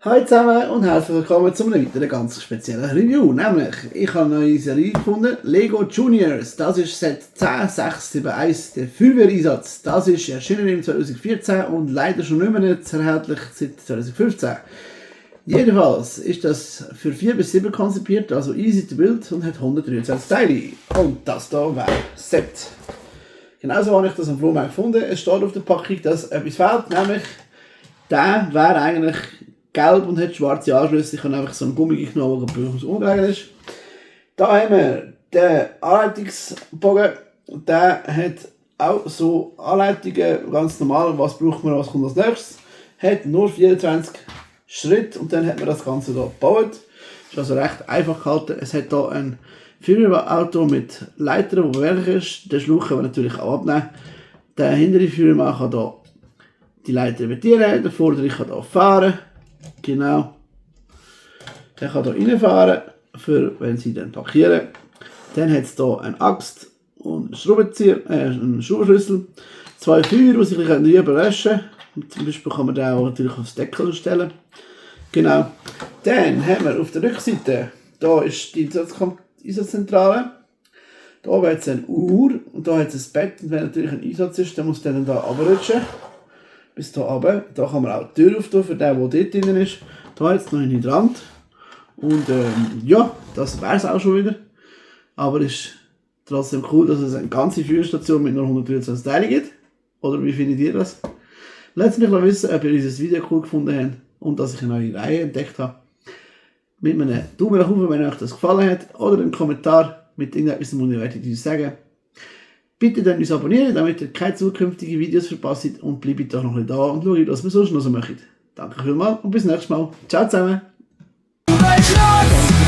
Hallo zusammen und herzlich willkommen zu einem weiteren ganz speziellen Review. Nämlich, ich habe eine neue Serie gefunden, Lego Juniors. Das ist seit 10.671 der Feuerwehreinsatz. Das ist erschienen im 2014 und leider schon nicht mehr erhältlich seit 2015. Jedenfalls ist das für 4 bis 7 konzipiert, also easy to build und hat 123 Teile. Und das hier wäre Set. Genauso habe ich das am Flohmarkt gefunden. Es steht auf der Packung, dass etwas fehlt, nämlich der wäre eigentlich gelb und hat schwarze Anschlüsse. Ich habe einfach so einen Gummi genommen, der durchaus ungelegen ist. Da haben wir den Anleitungsbogen. Der hat auch so Anleitungen, ganz normal, was braucht man, was kommt als nächstes. Hat nur 24 Schritte und dann hat man das Ganze hier gebaut. Ist also recht einfach gehalten. Es hat hier ein Führerauto mit Leitern, der beweglich ist. Den Schlauch können wir natürlich auch abnehmen. Der hintere Führermann kann hier die Leiter repetieren, der vordere kann hier fahren. Genau. Der kann hier reinfahren, für wenn sie dann parkieren. Dann hat es hier eine Axt und einen Schraubenschlüssel. 2 Feuer, die sich überlöschen können. Zum Beispiel kann man den auch natürlich aufs Deckel stellen. Genau. Dann haben wir auf der Rückseite, da ist die Einsatzzentrale. Da haben wir jetzt eine Uhr und da hat es ein Bett. Und wenn natürlich ein Einsatz ist, dann muss der dann hier runterrutschen. Bis hier runter. Da kann man auch die Tür auftun für den, der dort drin ist. Da hat es noch einen Hydrant. Und ja, das wäre es auch schon wieder. Aber es ist trotzdem cool, dass es eine ganze Feuerstation mit nur 123 Teilen gibt. Oder wie findet ihr das? Lasst mich wissen, ob ihr dieses Video cool gefunden habt und dass ich eine neue Reihe entdeckt habe. Mit einem Daumen nach oben, wenn euch das gefallen hat. Oder einen Kommentar mit irgendetwas, was ich sagen. Bitte dann uns abonnieren, damit ihr keine zukünftigen Videos verpasst und bleibt doch noch ein bisschen da und schaut, was wir sonst noch so machen. Danke vielmals und bis nächstes Mal. Ciao zusammen! Umweltschutz!